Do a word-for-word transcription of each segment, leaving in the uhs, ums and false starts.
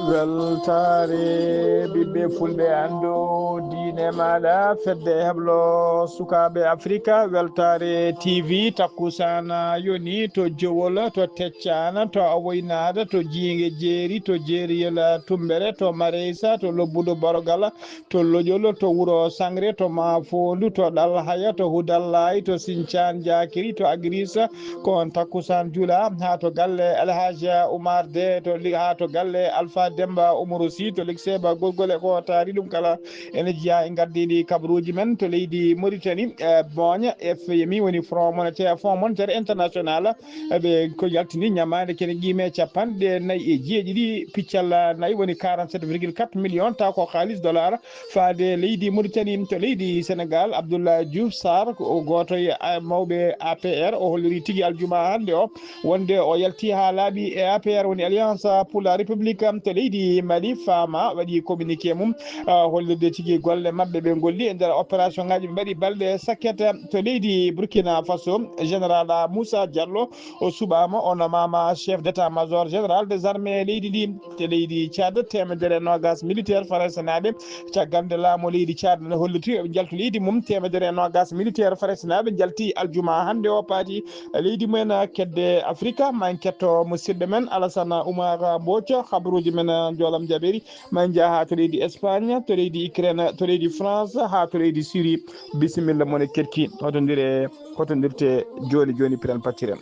Weltaare ɓiɓɓe fulɓe, anndo diine maaɗa, fedde heblo sukaaɓe Afrika. Weltaare T V, takkusaan yoni to Jowol, to Teccaan, to Awoynaada, to Jiinge Jeeri, to Jeeriyel Tumbere, to Mareysa, to Lobbudu Borogal, to Loƴol, to Wuro Sangre, to Maafoondu, to Ɗalhaya, to Hudallaay, to Sincaan Jaakiri, to Agirisa, ko on takkusaan juula haa to galle Alhaji Umar De, to li-, haa to galle Alfa Demba Umaru Si, to Likseba Golgole, ko taari ɗum kala ene jeyaa e ngardiiɗi kabaruuji men to leydi Mauritanie, e Booña, F M I woni Front Monetaire, Fonds Monetaire International, ɓe ko yaltini ñamaande kene qiime capanɗe nayi e jeeɗiɗi piccal nayi, woni quarante-sept virgule quatre millions, taw ko kaalis dollar, faade leydi Mauritanie to leydi Sénégal. Abdoulaye Diouf Sarr ko o gooto e a-, mawɓe A P R, o holliri tigi aljuma hannde o wonde o yalti haa laaɓi e A P R, woni Alliance pour la République, to leydi Mali. Faama waɗi communiqué mum, ah, hollirde tigi golle maɓɓe ɓe ngolli e nder opération ngaji ɓe mbaɗi balɗe sakkete to leydi Burkina Faso. Général Moussa Diallo o suɓaama, o nomaama chef d'état-major général des armées leydi ndi. To leydi Tchad, teemedere e noogas militaire faransanaaɓe, caggal nde laamu leydi Tchad ne holliti eɓe njaltu leydi mum, teemedere e noogas militaire faransanaaɓe njalti aljuma hannde o, paati leydi mumen kedde Afrika. Ma en ketto musidɗo men Alassane Oumar Mbodj, habaruuji men njoolam jaɓeeri. Ma en njah haa to leydi Espagne, to leydi Ukraine, to leydi France, haa to leydi Syrie. Bisimilla mon e keɗki. Hotondir e, hotondirte jooni jooni, piral pattiral.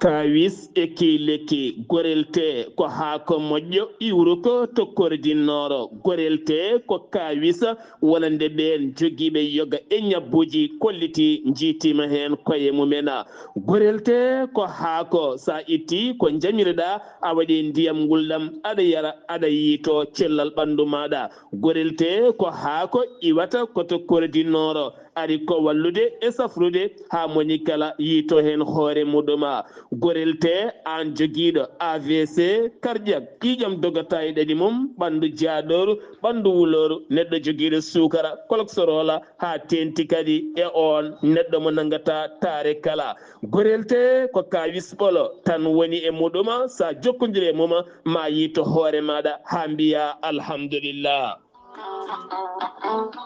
Kaawis e kiileki. Gorel tee ko haako moƴƴo, iwruko to kordinnoro. Gorel tee ko kaawis wonande ɓeen jogiiɓe yoga e ñabbuuji kollitii, njiitiima heen koye mumen. Gorel tee ko haako, so a ittii ko njamiriɗaa, a waɗi ndiyam ngulɗam, aɗa yara, aɗa yiito cellal ɓanndu maaɗa. Gorel tee ko haako iwata ko to kordinnoro, ari ko wallude e safrude haa moni kala yiito heen hoore muɗum. Gorel tee, aan jogiiɗo A V C, cardiaque, ƴiiƴam dogata e ɗaɗi mum, ɓanndu jaaɗooru, ɓanndu wulooru, neɗɗo jogiiɗo suukara, cholestérol, haa teeŋti kadi e oon neɗɗo mo nanngataa taare kala. Gorel tee ko kaawis ɓolo tan woni e muɗum, so a jokkondiri e mum, ma yiito hoore maaɗa haa mbiyaa alhamdulillah.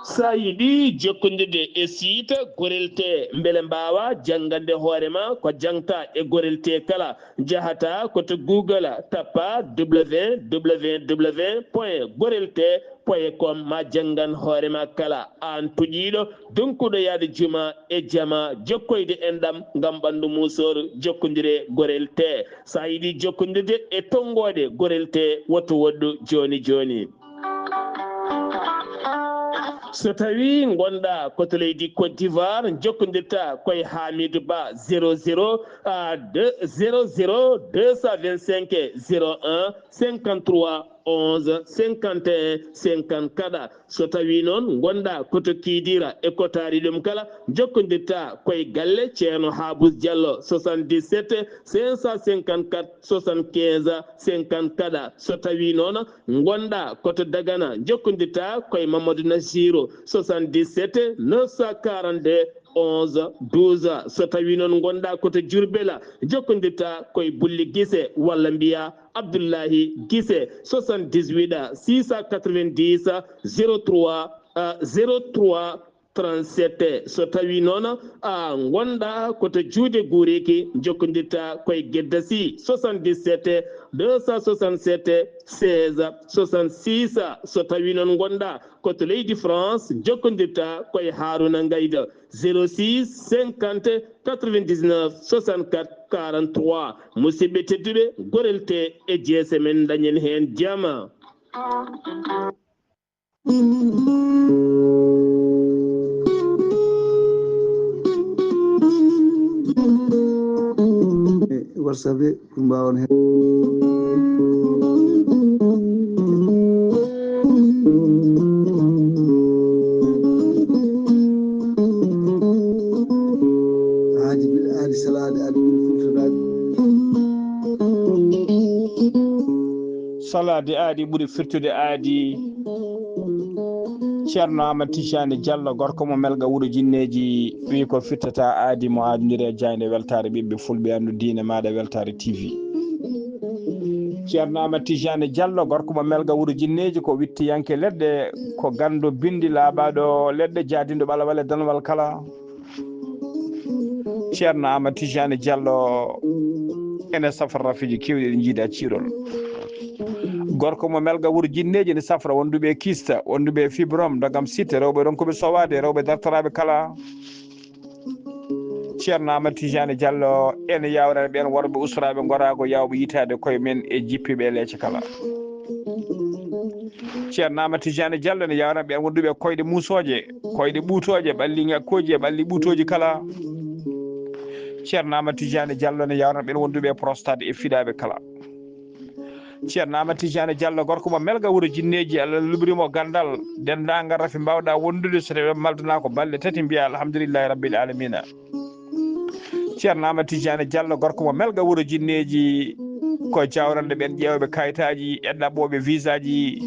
So a yiɗi jokkondirde e siita Gorel tee, mbele mbaawa janngande hoore ma ko jangta e Gorel tee kala, njahata ko to Google, tappa w w w point gorel tee point com, ma janngan hoore ma kala. Aan tuƴiiɗo, donkuɗo yahde juma e jama, jokkoyde enɗam ngam ɓanndu muusooru, jokkondire Gorel tee. So a yiɗi jokkondirde e tonngooɗe Gorel tee, woto woɗɗu jooni jooni. So tawii ngonɗaa ko to leydi Côte d'Ivoire, jokkondirta koye Hamidou Ba, zéro zéro, ah, deux, zéro zéro deux cent vingt-cinq zéro un cinquante-trois onze cinquante et un cinquante-quatre. So tawii noon ngonɗaa ko to Kidira e ko taari ɗum kala, jokkondirta koye galle Ceerno Habous Diallo, soixante-dix-sept cinq cent cinquante-quatre soixante-quinze cinquante-quatre. So tawii noon ngonɗaa ko to Dagana, jokkondirta koye Mamadou Nassirou, soixante-dix-sept neuf cent quarante-deux onze douze. So tawii noon ngonɗaa ko to Diourbel, jokkondirta koye Bulli Gise, walla mbiyaa Abdullahi Gise, soixante-dix-huit six cent quatre-vingt-dix zéro trois, euh, zéro trois trente-sept. So tawii noon a ngonɗaa ko to Juude Guuriki, jokkondirta koye Gedda Sy, soixante-dix-sept deux cent soixante-sept seize soixante-six. So tawii noon ngonɗaa ko to leydi France, jokkondirta koye Haruna Ngaydo, zéro six cinquante quatre-vingt-dix-neuf soixante-quatre quarante-trois. Musidɓe tedduɓe, Gorel tee e jeese men, dañen heen jama. Wasaɓe, ko mbaawon heen. Aadi bil aadi, salaade aadi ɓuri firtude aadi. Salaade aadi ɓuri firtude aadi. Ceerno Amadou Tijani Diallo, gorko mo Melga wuro Jinneeji, wi ko firtata aadi mo aadondiri e jaaynde weltaare ɓiɓɓe fulɓe, anndu diine maaɗa weltaare T V. Ceerno Amadou Tijani Diallo, gorko mo Melga wuro Jinneeji, ko wittiyanke leɗɗe, ko ganndo binndi laaɓaaɗo leɗɗe, jaadinɗo ɓalawal e danwal kala. Ceerno Amadou Tijani Diallo, ene safra rafiiji keewɗi ɗi njiida ciirol. Gorko mo Melga wuro Jinneeji ne safra wonduɓe e kista, wonduɓe e fibrom, dogam sitte, rewɓe ronkuɓe sowaade, rewɓe dartoraaɓe kala. Ceerno Amadou Tijani Diallo ene yawrana ɓeen worɓe usraaɓe ngoraago yawɓe yitaade koye men e jippiiɓe e leece kala. Ceerno Amadou Tijani Diallo ene yawrana ɓeen wonduɓe e koyɗe muusooje, koyɗe ɓuutooje, ɓalli ŋakkooji e ɓalli ɓuutooji kala. Ceerno Amadou Tijani Diallo ene yawrana ɓeen wonduɓe e prostate e fiɗaaɓe kala. Ceerno Amadou Tijani Diallo, gorko mo Melga wuro Jinneeji, Allah luɓiri mo ganndal, denndaangal rafi mbaawɗa wondude, so tawii maldanaa ko balɗe tati, mbiya alhamdulillahi rabbil alamina. Ceerno Amadou Tijani Diallo, gorko mo Melga wuro Jinneeji, ko jawrande ɓeen ƴeewɓe kayitaaji e ɗaɓɓooɓe visaaji.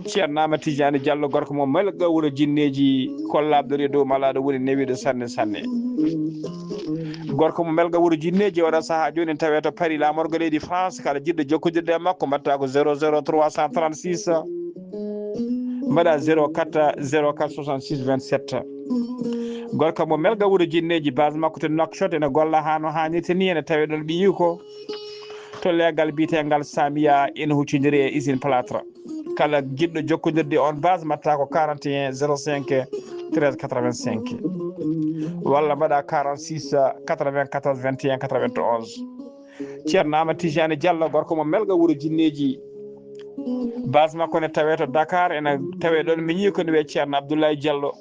Ceerno Amadou Tijani Diallo, gorko mo Melga wuro Jinneeji, ko laaɓɗori e dow malaaɗo woni newiiɗo sanne sanne. Gorko mo Melga wuro Jinneeji, oɗo sahaa jooni ene tawee to Paris, laamorgo leydi France. Kala jiɗɗo jokkondirde e makko, mbaɗta ko zéro zéro trois cent trente-six, mbaɗa zéro quatre zéro quatre soixante-six vingt-sept. Gorko mo Melga wuro Jinneeji, base makko to Nouakchott, ene golla haa no haanirta ni, ene tawee ɗoon ɓiyiiko to leegal biyeteengal Samia, ene huccondiri e usine plâtre. Kala jiɗɗo jokkondirde on base, mbaɗta ko quarante et un zéro cinq treize quatre-vingt-cinq, walla mbaɗa quarante-six quatre-vingt-quatorze vingt et un quatre-vingt-onze. Ceerno Amadou Tijani Diallo, gorko mo Melga wuro Jinneeji, base makko ne tawee to Dakar, ene tawee ɗoon miñi ko ne wiyee Ceerno Abdoulaye Diallo.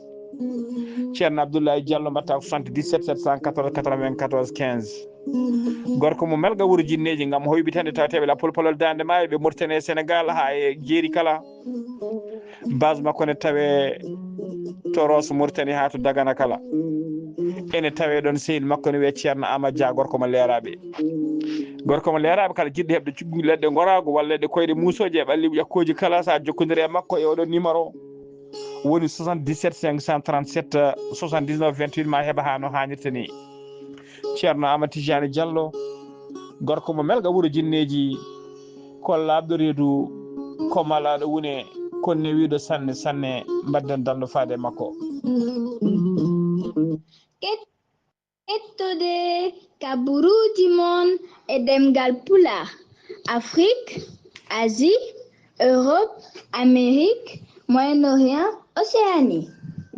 Ceerno Abdoulaye Diallo, mbaɗta ko soixante-dix-sept sept cent quatorze quatre-vingt-quatorze quinze. Gorko mo Melga wuro Jinneeji, ngam hoyɓitande tawateeɓe lappol palol Daande Maayo, ɓe Mauritanie e Sénégal haa e jeeri kala. Base makko ne tawee to Rosso Mauritanie haa to Dagana kala. Ene tawee ɗoon sehil makko ne wiyee Ceerno Amadou Dia, gorko mo Leeraaɓe. Gorko mo Leeraaɓe, kala jiɗɗo heɓde cuggu leɗɗe ngoraago walla leɗɗe koyɗe muusooje e ɓalli ƴakkooji kala, so a jokkondire e makko e oɗo numéro, woni soixante-dix-sept cinq cent trente-sept soixante-dix-neuf vingt-huit, ma heɓa haa no haanirta ni. Ceerno Amadou Tijani Diallo, gorko mo Melga wuro Jinneeji, ko laaɓɗo reedu, ko malaaɗo wune, ko newiiɗo sanne sanne, mbaɗden danndo faade e makko. Ket-, kettude kabaruuji mon e ɗemngal Pulaar, Afrique, Asie, Europe, Amérique, Moyen-Orient, Océanie.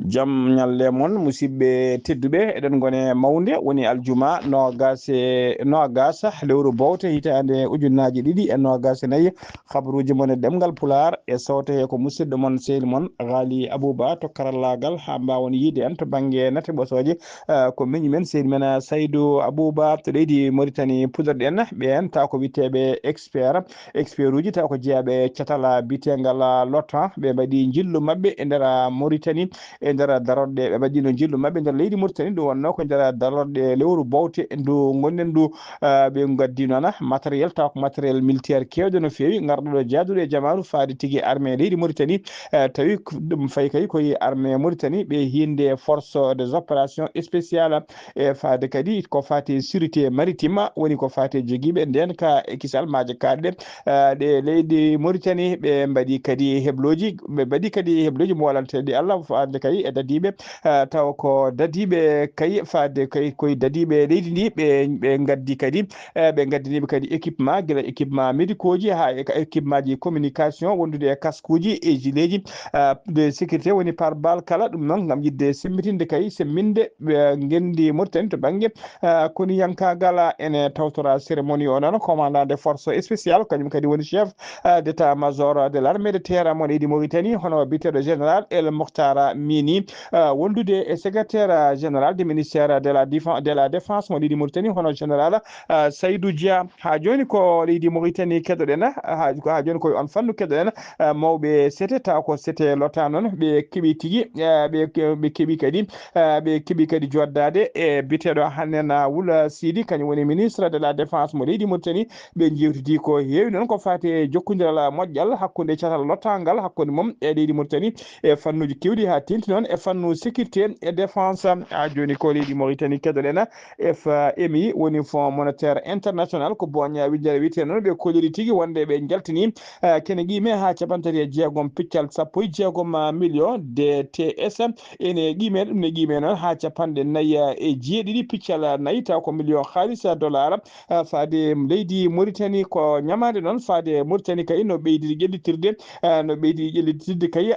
Jam ñalle mon, musidɓe tedduɓe, eɗen ngone mawnde, woni aljuma noogas e noogas lewru bowte hitaande ujunnaaji ɗiɗi e noogas e nayi. Habaruuji mon e ɗemngal Pulaar e sowte he ko musidɗo mon, sehil mon, Ghali Abouba to karallaagal, haa mbaawon yiide en to bannge nate ɓosooje. Eh, ko miñi men, sehil men, eh, Saydou Abouba to leydi Mauritanie puɗɗorɗen ɓeen, taw ko witteeɓe expert, expert uji, taw ko jeeyaɓe e catal, ah, biyeteengal, ah, l'OTAN. Ɓe mbaɗi njillu maɓɓe e nder, ah, Mauritanie, e nder darorɗe, ɓe mbaɗino njillu maɓɓe e nder leydi Mauritanie. Ɗum wonnoo ko nder darorɗe lewru bowte ndu ngonɗen ndu, ah, ɓe ngaddi noon matériel, taw ko matériel militaire keewɗo no feewi, ngarɗo ɗo jaaduɗo e jamaanu faade tigi armée leydi Mauritanie. Eh, tawi ko ɗum fayi kay koye armée Mauritanie, ɓe hiinde force des opérations spéciales, e faade kadi ko faati e sûreté maritime, woni ko faati e jogiiɓe ndeen ka e kisal maaje kaaɗɗe, eh, ɗe leydi Mauritanie, ɓe mbaɗi kadi heblooji, ɓe mbaɗi kadi heblooji moolanteeɗi Allah faade kay e dadiiɓe, eh, taw ko dadiiɓe kay faade kay koye dadiiɓe leydi ndi, ɓe, ɓe ngaddi kadi, eh, ɓe ngaddiniiɓe kadi équipement, gila équipement médicaux ji haa e ka équipement ji communication wondude e casque uji e gilet ji, eh, de sécurité, woni pare-balles kala, ɗum noon ngam yiɗde semmbitinde kay, semmbinde, eh, ngenndi Mauritanie to bannge, eh, koniyankaagal. Ene tawtora cérémonie o noon commandant de force spéciale, kañum kadi woni chef, eh, d'état-major de l'armée de terre mo leydi Mauritanie, hono biyeteeɗo général El Mokhtar Mini. wondude e secrétaire général du ministère de la défense, de la défense mo leydi Mauritanie, hono général Saydou Dia. Ha joni ko leydi Mauritanie keɗoɗen, ha joni koye on fannu keɗoɗen mawɓe sete, taw ko sete lota noon ɓe keɓi tigi, ɓe keɓi kadi ɓe keɓi kadi joddade e biteɗo hannen Wula Sidi, kañum woni ministre de la défense mo leydi Mauritanie. Ɓe jewtidi ko heewi noon ko fati e jokkondiral moƴƴal hakkunde catal lottangal hakkunde mum e leydi Mauritanie e fannuji kewɗi, ha tenti noon e fannu sécurité e défense. Ha joni ko leydi Mauritanie keɗoɗen F M I, woni Fonds Monétaire International, ko boña winndere wiyete noon, ɓe kolliri tigi wonde ɓe jaltini kene qime ha capantati e jeegom piccal sappo e jeegom million D T S. Ene qime, ɗum ne qime noon ha capanɗe nayi e jeeɗiɗi piccal nayi, taw ko million haalis dollar. Faade leydi Mauritanie ko ñamaande noon, faade Mauritanie kay no ɓeydiri ƴellitirde, no ɓeydiri ƴellitirde kay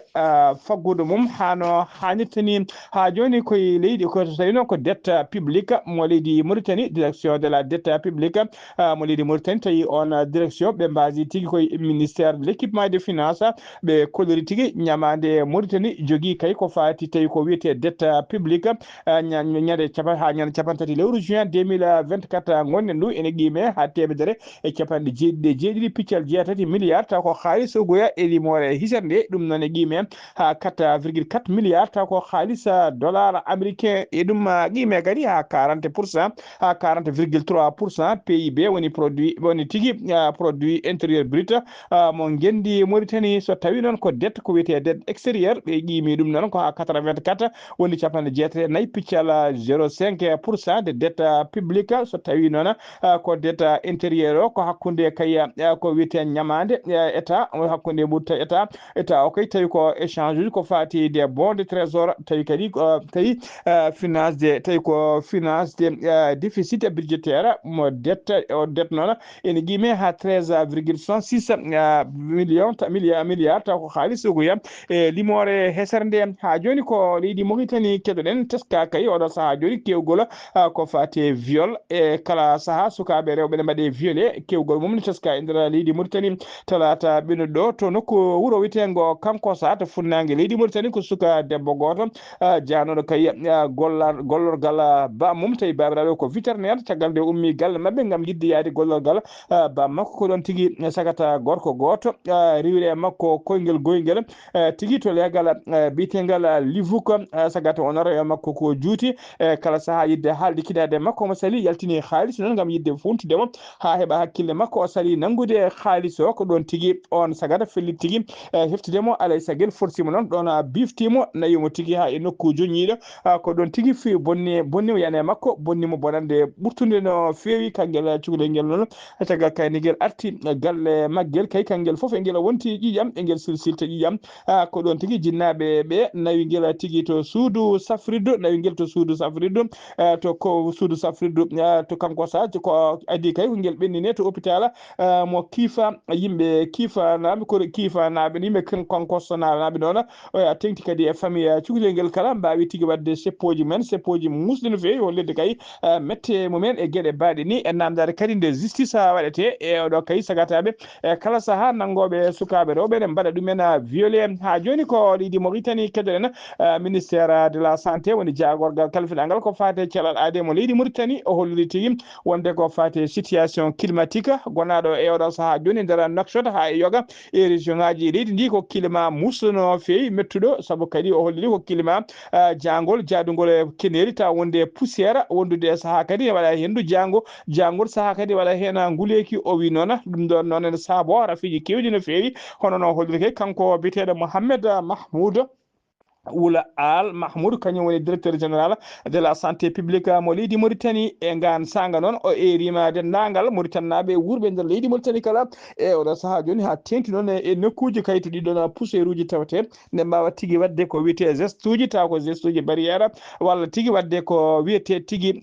faggudu mum hano hanirta ni. Ha joni koye leydi, ko so tawi noon ko dette publique mo leydi Mauritanie, direction de la dette publique mo leydi Mauritanie, tawi on direction ɓe mbasi tigi koye ministère de l'équipement et de finance. Ɓe kolliri tigi ñamaande Mauritanie jogii kay ko fati tawi ko wiyete dette publique, ñande capa ha ñande capantati lewru juin deux mille vingt-quatre gonɗen ndu, ene qime ha temedere e capanɗe jeeɗiɗi e jeeɗiɗi piccal jeetati milliard, taw ko haalis ugoya e limoore hisere nde. Ɗum noon e qime ha quatre virgule quatre milliard, taw ko haalis dollar américain. E ɗum qime kadi ha quarante pour cent, ha quarante virgule trois pour cent P I B woni produit, woni tigi produit intérieur brut mo ngendi Mauritanie. So tawi noon ko dette ko wiyete dette extérieure, ɓe qimi ɗum noon ko ha quatre-vingt-quatre, woni capanɗe jeetati e nayi piccal zéro cinq pour cent de dette publique. So tawi noon ko dette intérieure o, ko hakkunde kay ko wiyete ñamaande état, hakkunde ɓurta état, état o kay tawi ko échange uji ko fati des bons de trésor, tawi kadi tawi finance de, tawi ko finance de déficit budgétaire mo dette o, dette noon ene qime ha treize virgule soixante-six million, milliard, taw ko haalis ugoya e limoore hesere nde. Ha joni ko leydi Mauritanie keɗoɗen, teska kay oɗo saaha joni kewgol ko fati e viol. E kala saaha sukaɓe rewɓe ne mbaɗe violé, kewgol mum ne teska e nder leydi Mauritanie. Talata ɓennuɗo to nokku wuro witengo Kankosa to funnangue leydi Mauritanie, ko suka debbo goto janoɗo kay gollorgal ba mum, tawi babiraɗo ko vétérinaire. Caggal nde ummi galle mabɓe gam yidde yaade gollorgal ba makko, ko ɗon tigi sagata gorko goto riwiri e makko koyngel goyngel tigi to leegal biyetegal Livuk. Sagata o naro e makko ko juuti, kala saaha yidde haalde kiɗade makko omo sali, yaltini haalis noon gam yidde funtudemo ha heɓa hakkille makko. O sali nanngude haalis o, ko ɗon tigi on sagata fellit tigi heftidemo, alay sagel forcimo noon ɗon biftimo, nawimo tigi ha e nokku joñiɗo. Ko ɗon tigi fi bonni bonnimo yani e makko, bonnimo bonande ɓurtunde no feewi. Kangel cukalel ngel noon, caggal kayde ngel arti galle maggel kay, kangel fof e ngel wonti ƴiƴam, e ngel silsilta ƴiƴam. Ko ɗon tigi jinnaɓe ɓe nawi ngel tigi to suudu safriddu, nawi ngel to suudu safriddu. To ko suudu safriddu to Kankosa, ko adi kay ko ngel ɓennine to hôpital mo kiifa yimɓe kiifanaɓe, ko kiifanaɓe yimɓe Kankosa naɓe noon. Oya tengti kadi e famille cukalel ngel kala mbawi tigi wadde seppoji men, seppoji musɗi no feewi, hollirde kay mette mumen e gueɗe baɗe ni, e namdade kadi nde justice waɗete e oɗo kay sagataɓe e kala saaha nanngoɓe sukaɓe rewɓe ne mbaɗa ɗumen violé. Ha joni ko leydi Mauritanie keɗoɗen, ministère de la santé woni jagorgal kalfinangal ko fate cellal aade mo leydi Mauritanie, o holliri tigi wonde ko fate situation climatique gonaɗo e oɗo saaha joni nder Nouakchott ha e yoga e région ngaji leydi ndi, ko climat musɗo no feewi mettuɗo, saabu kadi o holliri ko climat jangol jadugol e keneri, taw wonde poussière wondude e saaha kadi ne waɗa hendu jango, jangol saaha kadi waɗa hen nguleyki. O wi noon ɗum ɗon noon ene saabo rafiji kewɗi no feewi, hono no holliri kay kanko biyeteɗo Mohamed Mahmoud Wula Al Mahmoud, kañum woni directeur général de la santé publique mo leydi Mauritanie. E ngan sanga noon o erima dendagal Mauritanie naɓe wurɓe nder leydi Mauritanie kala e oɗo saaha joni ha tengti noon e nokkuji kay to ɗiɗon poussière uji tawete, nde mbawa tigi wadde ko wiyete geste uji, taw ko geste uji barrière, walla tigi wadde ko wiyete tigi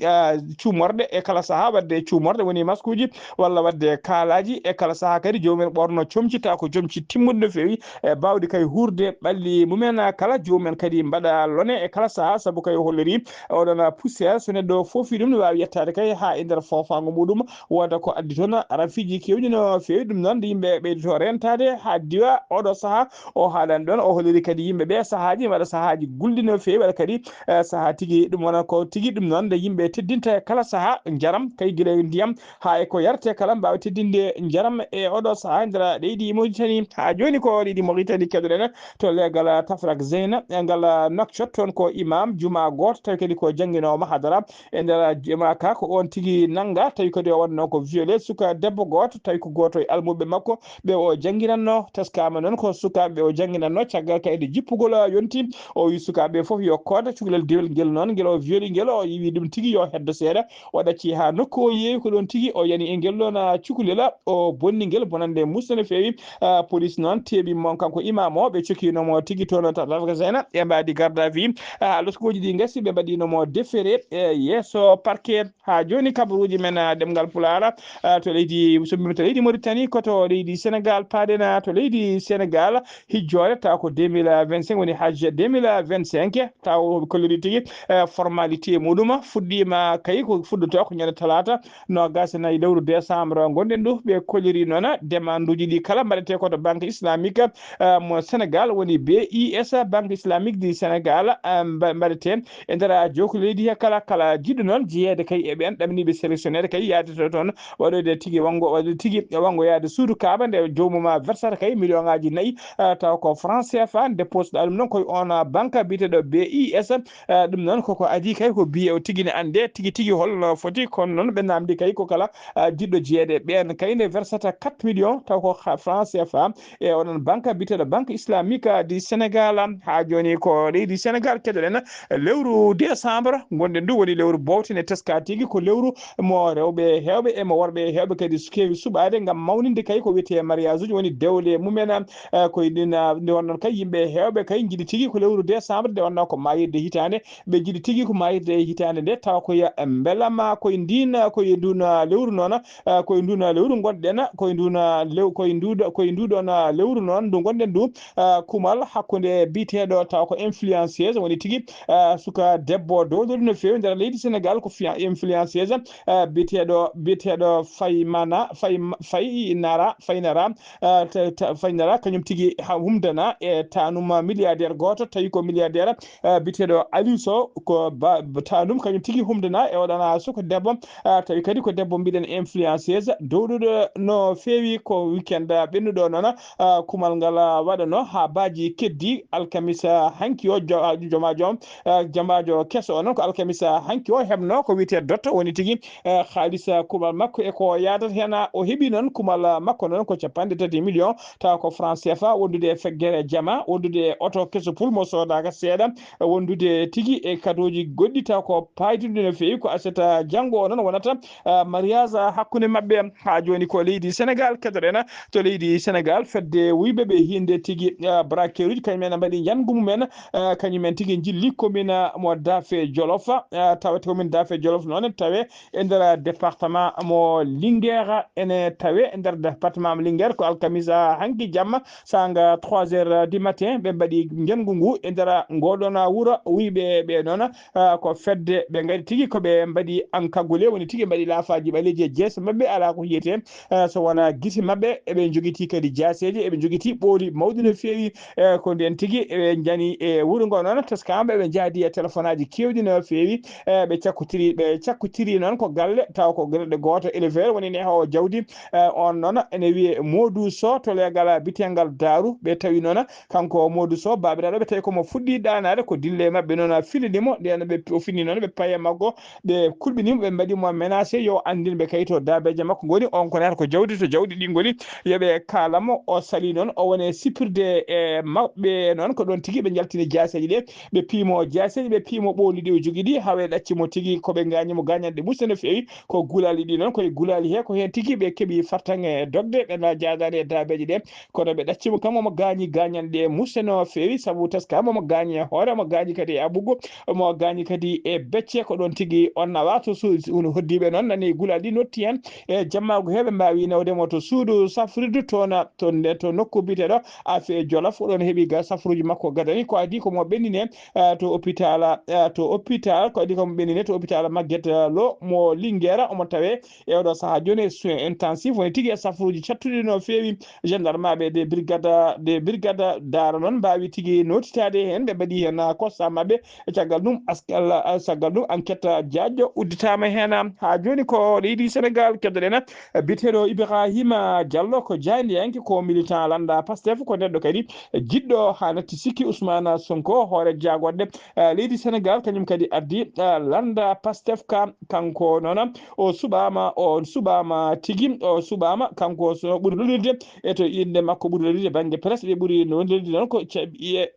cuumorɗe e kala saaha, wadde cuumorɗe woni masque uji, walla wadde kaalaji e kala saaha kadi jomumen ɓorno comci, taw ko comci timmuɗi no feewi e bawɗi kay hurde ɓalli mumen kala jomumen kadi mbaɗa lone e kala sahaa, sabu kay o holliri oɗon poussière, so neɗɗo foofi ɗum, ne waawi yettaade kay haa e nder foofaango muɗum, wooda ko addi toon rafiiji keewɗi no feewi. Ɗum noon, nde yimɓe ɓeydotoo reentaade haa diwa oɗo sahaa o haalani ɗoon, o holliri kadi yimɓe ɓe sahaaji, waɗa sahaaji gulɗi no feewi, waɗa kadi, eh, sahaa tigi ɗum wona ko tigi ɗum noon, nde yimɓe teddinta e kala sahaa njaram, kay gila e ndiyam haa e ko yarete kala, mbaawa teddinde njaram e oɗo sahaa e nder leydi Mauritanie. Haa jooni ko leydi Mauritanie keɗoɗen to leegal Tafrak Zeyna, e ngal Nouakchott, toon ko imam juma gooto, tawi kadi ko jannginoowo mahadara e nder juma ka, ko oon tigi nannga, tawi kadi o waɗno ko violé suka debbo gooto, tawi ko gooto e almuɓɓe makko ɓe o jannginanno. Teskaama noon ko sukaaɓe ɓe o jannginanno, caggal kay nde jippugol yonti, o wi sukaaɓe fof yo koode cukalel dewel ngel noon, ngel o violi ngel, o wi ɗum tigi yo heddo seeɗa, o ɗacci haa nokku o yeewi ko ɗoon tigi o yani e ngel ɗoon, ah, cukalel, o bonni ngel bonannde muusde no feewi. Ah, police noon teeɓi mo kanko imam o, ɓe cokkiino mo tigi toon to Tafrak Zeyna, ɓe mbaadi garde à vue. Ah, loskooji ɗi ngasi, ɓe mbaɗiino mo déféré e yeeso parquet. Haa jooni kabaruuji men, ah, ɗemngal Pulaar, ah, to leydi, so mbimi to leydi Mauritanie, ko to leydi Sénégal, paaɗen, ah, to leydi Sénégal, hijjoore taw ko deux mille vingt-cinq woni hajj deux mille vingt-cinq, taw kolliri tigi, eh, formalité muɗum fuɗɗiima kay ko fuɗɗotoo ko ñande talaata noogaas e nayi lewru décembre ngonɗen ɗo. Ɓe kolliri noon demanduuji ɗi kala mbaɗetee ko to Banque Islamique, eh, mo Sénégal woni B I S, Banque Islamique du Sénégal, eh, mba-, mbaɗetee e nder jookli leydi he kala, kala jiɗɗo noon jeyeede kay e ɓeen ɗamniiɓe sélectionnaire kay yaade to toon waɗoyde tigi wanngo, waɗoyde tigi wanngo yaade suudu Kaaba nde joomum versata kay million ŋaaji nayi, eh, taw ko franc C F A, dépose ɗa ɗum noon koye on, eh, banque biyeteeɗo B I S, eh, ɗum noon koko adii kay ko biye o tigi ne annde tigi tigi holno foti, kono noon ɓe namdi kay ko kala, eh, jiɗɗo jeyeede ɓeen kay nde versata quatre millions taw ko ha-, franc C F A, e oɗon banque biyeteeɗo Banque Islamique du Sénégal. Haa jooni ko leydi Sénégal keɗoɗen lewru décembre ngonɗen ndu woni lewru bowte ne teska tigi ko lewru mo rewɓe heewɓe e mo worɓe heewɓe kadi su-, keewi suɓaade ngam mawninde kay ko wiyetee mariage uji woni dewle mumen. Eh, ko e ɗin, ah, nde wonnoon kay yimɓe heewɓe kay njiɗi tigi ko lewru décembre nde wonnoo ko maayirde hitaande, ɓe njiɗi tigi ko maayirde e hitaande nde tawa ko ya mbelama ko e ndin, ah, ko e ndun, ah, lewru noon, ah, ko e ndun, ah, lewru ngonɗen, ko e ndun, ah, lew-, ko e nduɗo, ko e nduɗon, ah, lewru noon ndu ngonɗen ndu, ah, kumal hakkunde biyeteeɗo taw ko influenceuse woni tigi, ah, suka debbo dowɗoɗo no feewi nder leydi Sénégal ko fiya-, influenceuse, ah, biyeteeɗo, biyeteeɗo Faymana, Fay-, Faynara, Faynara, ah, ta-, ta-, Faynara kañum tigi ha humdana e tanum milliardaire gooto, tawi ko milliardaire, ah, biyeteeɗo Aliou Sow, ko ba-, ba-, tanum kañum tigi humdana e oɗon, ah, suka debbo, ah, tawi kadi ko debbo mbiɗen influenceuse dowɗuɗo no feewi ko weekend, ah, ɓennuɗo noon, ah, kumal ngal, ah, waɗano haa baaji keddi alkamisa hanki o jo-, ah, joma joom, ah, jamaajo keso o noon ko alkamisa hanki o heɓno ko wiyetee dotto woni tigi, ah, haalisa kumal makko e ko yaadata heen, ah, o heɓi noon kumal, ah, makko noon ko capanɗe tati million taw ko franc C F A wondude e feggere jama, wondude e oto keso pul mo soodaaka seeɗa, wondude tigi e kadooji goɗɗi taw ko paayduɗi no feewi ko aseta janngo o noon wonata, ah, mariage hakkunde maɓɓe. Haa jooni ko leydi Sénégal keɗoɗen, to leydi Sénégal fedde wuyɓe ɓe hiinde tigi, ah, braqueur uji kañum en mbaɗi njanngu mumen, ah, kañum en tigi njilli commune mo Dafe Jolof, ah, tawete commune Dafe Jolof noon tawe e nder département mo Linguère, ene tawe e nder département mo Linguère ko alkamisa hanki jamma sanga trois heures du matin ɓe mbaɗi njanngu ngu e nder ngoɗon wuro wuyɓe ɓe noon, ah, ko fedde ɓe ngari tigi ko ɓe mbaɗi ankagule woni tigi mbaɗi laafaji ɓaleeji e jeese maɓɓe alaa ko yiyetee, eh, so wonaa gite maɓɓe, eɓe njogiti kadi jaaseeje, eɓe njogiti ɓooli mawɗi no feewi, eh, ko ndeen tigi eɓe njani e wuro ngo noon, teskama eɓe njaadi e téléphone aji keewɗi no feewi, eh, ɓe cakkotiri, ɓe cakkotiri noon ko galle, taw ko galle gooto éleveur woni nehowo jawdi, eh, on noon ene wiyee Modou Sow to leegal bitengal Daaru, ɓe tawi noon kanko Modou Sow, baabiraaɗo ɓe tawi ko mo fuɗɗi ɗaanaade, ko dille maɓɓe noon fillini mo, ndeen ɓe, o fini noon ɓe paye makko, ɓe kulɓini mo, ɓe mbaɗi mo menacé yo anndin ɓe kay to daabeeje makko ngoni, on ko neata ko jawdi, to jawdi ɗi ngoni, yo ɓe kaala mo. O sali noon, o woni e sippirde e maɓɓe noon, ko ɗoon tigi ɓe njaltini jaaseeji ɗe, ɓe piimo jaaseeji, ɓe piimo ɓooli ɗi o jogii ɗi, haa ɓe ɗacci mo tigi, ko ɓe ngaañi mo gaañanɗe muusɗe no feewi, ko gulaali ɗi noon, koye gulaali he, ko heen tigi ɓe keɓi fartaŋŋe dogde, ɓe na jaadaani e daabeeje ɗe, kono ɓe ɗacci mo kam, omo gaañi gaañanɗe muusɗe no feewi, sabu teskama omo gaañi e hoore, omo gaañi kadi e aɓɓugo, omo gaañi kadi e becce, ko ɗoon tigi on nawa to su-, su-, hoddiiɓe noon nani gulaali ɗi notti heen e jammaagu he, ɓe mbaawi nawde mo to suudu safrirdu toon, to nde, to nokku biyeteeɗo Afe Jolof, o ɗoon heɓi ga safruuji makko gadani. ko adi ko mo ɓennine, eh, to hôpital, eh, to hôpital, ko adi ko mo ɓennine to hôpital Maguette, eh, Lo mo Linguère, omo tawe e oɗo saha joni e soins intensifs, woni tigi e safuuji cattuɗi no feewi. Gendarme aɓe de brigade, de brigade Daara noon mbawi tigi notitade hen, ɓe mbaɗi hen, ah, constat maɓɓe. E caggal ɗum, askal, ah, caggal ɗum, enquête jaajɗo udditama hen. Ha joni ko leydi Sénégal keddoɗen, eh, biyeteɗo Ibrahima Diallo ko jaayndiyanke, ko militant lannda Pastef, ko neɗɗo kadi jiɗɗo ha natti sikki Ousmane Sonko, hoore jaagonde, eh, leydi Sénégal, kañum kadi addi, eh, lannda Pastef ka, kanko noon o suɓama, o suɓama tigi, o suɓama, kanko so ɓuri lolirde e to innde makko ɓuri lolirde bannge presse, ɓe ɓuri lolirde noon ko ce-,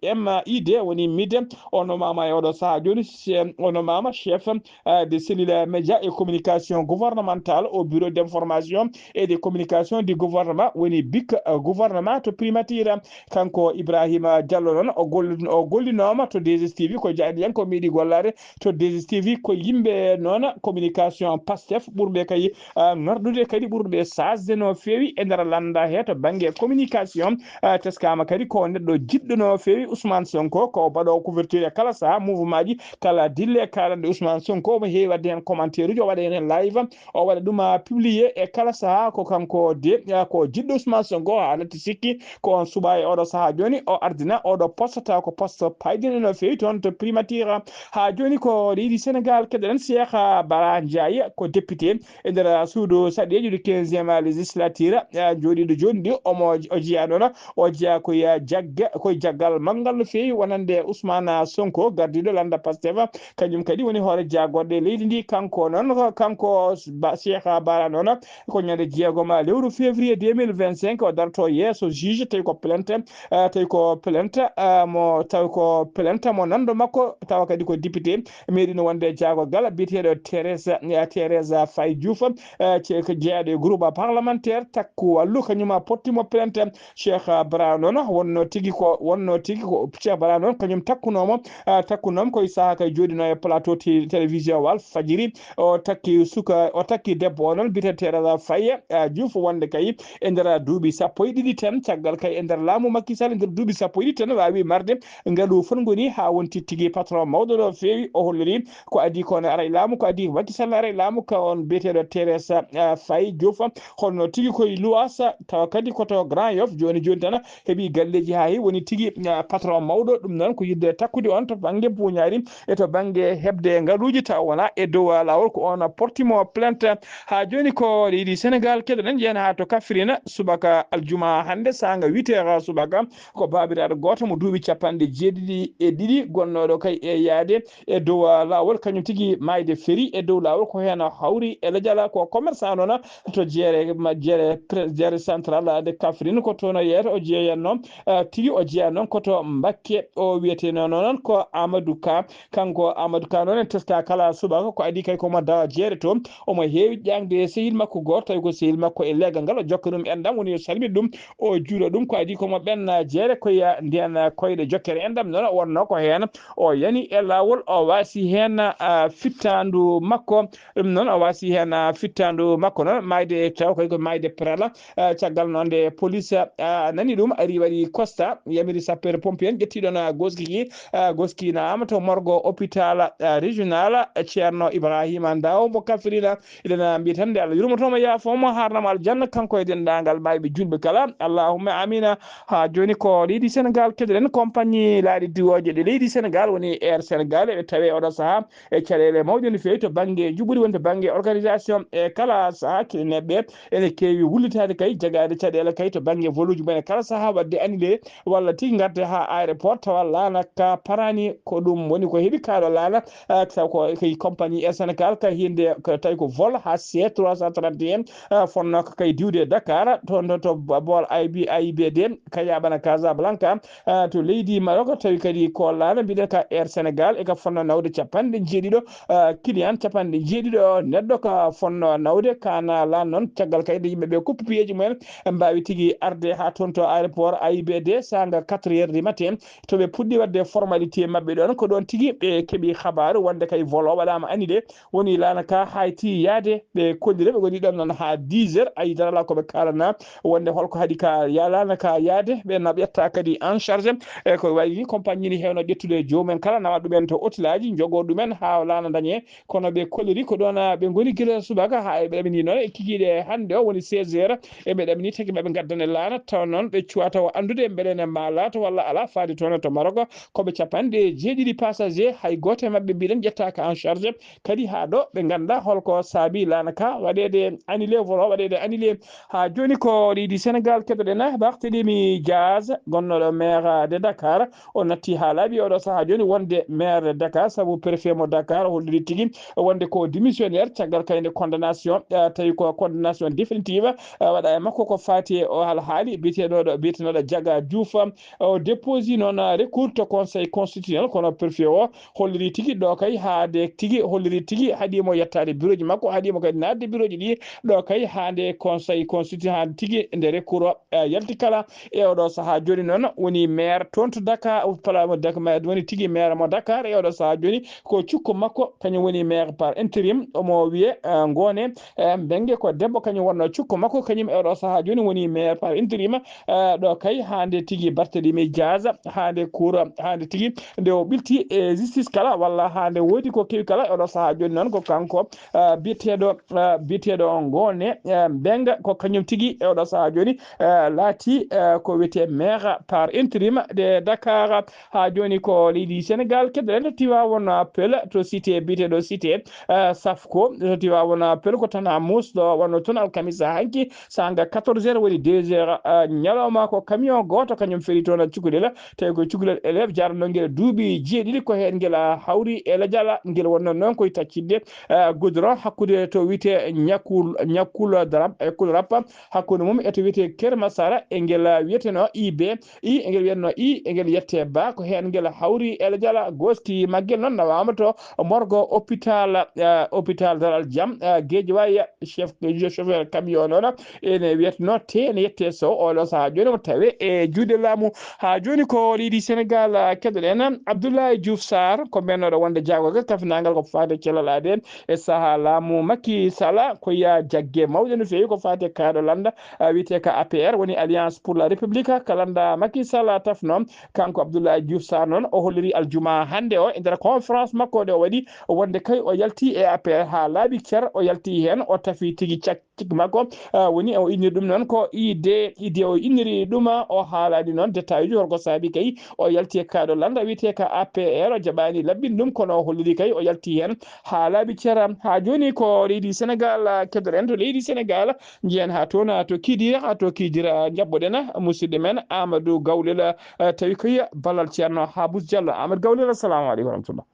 M I D, woni mide, o nomama e oɗo saha joni, se-, o nomama chef, eh, de cellule média et communication gouvernementale au bureau d'information et de communication du gouvernement, woni bic, eh, gouvernement to primature. Kanko Ibrahima Diallo noon, o golli-, o gollinooma to deux S T V, ko jaaɗiyanko meeɗi gollaade to deux S T V, ko yimɓe noon communication Pastef ɓurɓe kay, ah, ŋarɗude kadi, ɓurɓe saasde no feewi e nder lannda he to bannge communication. Ah, teskama kadi ko neɗɗo jiɗɗo no feewi Ousmane Sonko, ko baɗoowo couverture e kala saha mouvement ji, kala dille e kaalande Ousmane Sonko, omo heewi waɗde heen commentaire uji, o waɗa heen live, o waɗa ɗum, ah, publié e kala saha. Ko kanko de, ah, ko jiɗɗo Ousmane Sonko, ha natti sikki ko on suɓa e oɗo saha joni, o ardina oɗo poste, taw ko poste paydinɗo no feewi toon to primature. Ha joni ko leydi Sénégal, keɗoɗen Cheikh Bara Ndiaye, ko député e nder suudu saɗeejo du quinzième législature, ah, jooɗiiɗo joni ndi, omo, o jeeya noon, o jeeya ko ya jagga-, ko jaggal manngal no feewi wonande Ousmane Sonko, gardiiɗo lannda Pastef, kañum kadi woni hoore jaagorɗe leydi ndi. Kanko noon, kanko Ba-, Cheikh Bara noon, ko ñande jeegom lewru février deux mille vingt-cinq, o darto yeeso juge, tawi ko plainte, eh, tawi ko plainte, eh, mo, tawi ko plainte mo nanndo makko, tawa kadi ko député, meeɗino wonde jaagorgal, biyeteeɗo Thérèse, eh, Thérèse Faye Diouf, eh, ce-, ko jeeyaɗo e groupe parlementaire Takku Wallu, kañum a potti mo plainte. Cheikh Bara noon wonno tigi ko, wonno tigi ko Cheikh Bara noon, kañum takkunoomo, ah, takkunoom koye saha kay jooɗino e plateau ti-, télévision Walf Fadjiri. O takki suka, o takki debbo o noon, biyeteeɗo Thérèse Faye, ah, Diouf, wonde kay e nder duuɓi sappo e ɗiɗi tan, caggal kay e nder laamu Macky Sall, e nder duuɓi sappo e ɗiɗi tan, waawi marde ngalu fotngu ni, ha wonti tigi patron mawɗo no feewi. O holliri ko adi ko ne ara e laamu, ko adi Macky Sall ara e laamu, ka on biyeteeɗo Thérèse, ah, Faye Diouf, holno tigi koye luwaasa, tawa kadi ko to Grand Yoff joni joni tan heɓi galleji ha heewi, woni tigi, ah, patron mawɗo. Ɗum noon ko yidde takkude on to bannge buuñaari e to bannge heɓde ngaluuji, tawa wona e dow, ah, laawol, ko on porti mo plainte. Ha joni ko leydi Sénégal, keɗoɗen, jeyen ha to Kaffrine, subaka aljuma hannde, saanga huit heures subaka, ko baabiraaɗo gooto mo duuɓi capanɗe jeeɗiɗi e ɗiɗi, gonnooɗo kay e yaade e dow, ah, laawol, kañum tigi maayde ferii e dow laawol, ko heen hawri e lejal, ko commerçant noon to jeere ma-, jeere pre-, jeere central de Kaffrine, ko toon o yeeyata, o jeeyanno, ah, tigi o jeeya noon ko to Mbakke. O wiyeteno noon ko Amadou Ka. Kanko Amadou Ka noon en teska kala subaka, ko adi kay ko mo dawa jeere to, omo heewi ƴaŋde e sehil makko gooto, tawi ko sehil makko e leegal ngal, o jokka ɗum enɗam, woni yo salmit ɗum, o juula ɗum, ko adi ko mo ɓenna jeere, ko ya nden koyɗe jokkere enɗam noon, o wonno ko heen o yani e laawol, o waasi heen, ah, fittandu makko. Ɗum noon o waasi heen, ah, fittandu makko noon, maayde taw koy ko maayde perala, ah, caggal noon nde police, ah, nani ɗum, ari waɗi constat, yamiri sapeur pompier en, ƴetti ɗon, ah, goski ki, ah, goski naama to morgo hôpital, ah, régional, ah, Ceerno Ibrahima Ndaw mo Kafrina. Eɗen mbiya tan nde Allah yurmotomo, yaafomo, harnamo aljanna, kanko e denndaangal maayɓe julɓe kala. Allahumma amina. Ha joni ko leydi Sénégal keɗoɗen, compagnie laaɗe diwooje ɗe leydi Sénégal woni Air Sénégal, eɓe tawe oɗo saha e caɗeele mawɗe no feewi to bannge njuɓɓudi, woni to bannge organisation e kala saha. Kineneɓe ene keewi wullitaade kay, jagaade caɗeele kay to bannge voluuji mumen e kala saha, waɗde annulé walla tigi ngarde ha aéroport tawa laana ka parani. Ko ɗum woni ko heɓi kaɗo laana, ah, taw ko kay compagnie Air Sénégal ka hinde ko tawi ko vol H C trois cent trente et un, ah, fonno ko kay diwde e Dakar, toon to, to bool A I B, A I B D, ka yaaɓana Casablanca, ah, to leydi Maroc, tawi kadi ko laana mbiɗen ka Air Sénégal e ka fonno nawde capanɗe jeeɗiɗo, ah, client, capanɗe jeeɗiɗo neɗɗo ka fonno nawde, kana lan noon caggal kay nde yimɓe ɓe kuppi piyeeji mumen, ɓe mbawi tigi arde ha toon to aéroport A I B D saanga quatre heures du matin, to ɓe puɗɗi waɗde formalité maɓɓe ɗon. Ko ɗon tigi ɓe keɓi habaru wonde kay vol o waɗama annulé, woni laana ka hayti yaade. Ɓe kollira ɓe goni ɗon noon ha dix heures, ayi dara ala ko ɓe kalana wonde holko haɗi ka ya-, laana ka yaade. Ɓe na ƴetta kadi en charge, E ko wayi ni, compagnie ni heewno ƴettude joomum en kala, nawa ɗumen to otelaaji, njogo ɗumen haa laana dañee. Kono ɓe kolliri ko ɗoon, ah, ɓe ngoni gila subaka haa ɓe ɗaminii noon e kikiiɗe hannde o woni seize heures. E ɓe ɗaminii tagi maɓɓe ngaddane laana, tawa noon ɓe cuwaa tawa anndude mbele ne maa laato walla alaa, faade toon to Maroc. Ko ɓe capanɗe jeeɗiɗi passager, hay gooto e maɓɓe mbiɗen ƴettaaka en charge. Kadi haa ɗo ɓe nganndaa holko saabi laana ka waɗeede annulé, wala waɗeede annulé. Haa jooni ko leydi Senegal keɗoɗen Barthélémy Diaz, gonnooɗo maire de Dakar. O natti haa laaɓi oɗo sahaa jooni wonde maire de Dakar, sabu préfet mo Dakar holliri tigi wonde ko démissionnaire caggal kayde condamnation, eh, tawi ko condamnation définitive, eh, waɗa e makko ko faati e o alhaali biyeteɗo, biyeteɗo Diaga Diouf. O déposi noon recours to conseil constitutionnel, kono préfet o holliri tigi ɗo kay haade tigi, holliri tigi haɗimo yettaade bureauji makko, haɗimo kadi naatde bureauji ɗi ɗo kay haade conseil constitutionnel, haade tigi nde recours o, eh, yalti kala. E oɗo sahaa jooni noon woni maire toon to Dakar, pala mo Dak-, ma-, woni tigi maire mo Dakar. E oɗo sahaa jooni ko cukko makko, kañum woni maire par intérim, omo wiye, eh, Ngoone, eh, Mbenge, ko debbo, kañum wonno cukko makko, kañum e oɗo sahaa jooni woni maire par intérim. Eh, ɗo kay haande tigi Barthélémy Diaz, haande cour, haande tigi nde o ɓilti e justice kala, walla haande woodi ko kewi kala, e oɗo sahaa jooni noon ko kanko, eh, biyeteeɗo, eh, biyeteeɗo Ngoone, eh, Mbenga, ko kañum tigi e oɗo sahaa jooni, eh, laati, eh, ko wiyetee maire par intérim de Dakar. Haa jooni ko leydi Senegal keɗoɗen to Tivaouane Peulh, to cité biyeteeɗo cité, eh, Safko, to Tivaouane Peulh ko Tana Mousse ɗo wonno toon alkamisa hanki, sanga quatorze heures woni deux heures, eh, ñalawma, ko camion gooto kañum feri toon cukalel, tawi ko cukalel élève jarnongel duuɓi jeeɗiɗi, ko heen ngel, ah, hawri e lajal, ngel wonno noon koye taccitde, eh, goudron hakkude to wiyetee Ñakul, Ñakul Darap, e Kul Rap, hakkunde mum e to wiyetee Ker Masara, e ngel wiyeteno I B, I, e ngel wiyetno I, e ngel yette Ba, ko heen ngel hawri e lajal, goski maggel noon nawaama to morgo hôpital, eh, hôpital Dalal Jam, eh, Guédiawaye. Chef, chauffeur camion noon ene wiyetno te ene yette Sow, oɗo sahaa jooni omo tawe e juuɗe laamu. Haa jooni ko leydi Senegal, ah, keɗoɗen Abdoulaye Diouf Sarr, ko mennooɗo wonde jaagorgal kafinaangal ko faati e cellal aadee e sahaa laamu Macky Sall, ko yaa jagge mawɗe no feewi ko faati e kaaɗo lannda, ah, wiyetee ka A P R, woni Alliance pour la République, ka lannda Macky Sall tafno. Kanko Abdoulaye Diouf Sarr noon o holliri aljuma hannde o e nder conférence makko nde o waɗi wonde kay o yalti e A P R haa laaɓi cer, o yalti heen, o tafi tigi cak-, cik makko, ah, woni o inni ɗum noon ko idée, idée o inniri ɗum, o haalani noon détail uji holko saabi kay o yalti e kaaɗo lannda wiyetee ka A P R, o jaɓaani laɓɓin ɗum, kono o holliri kay o yalti heen haa laaɓi cer. Haa jooni ko leydi Senegal, ah, keɗoɗen to leydi Senegal, njiyen haa toon, ah, to Kidira, ah, to Kidira, njaɓɓoɗen, ah, musidɗo men Amadou Gawlel, ah, tawi koye ballal Ceerno Habous Diallo. Amadou Gawlel, assalamu aleykum wa rahmatullah.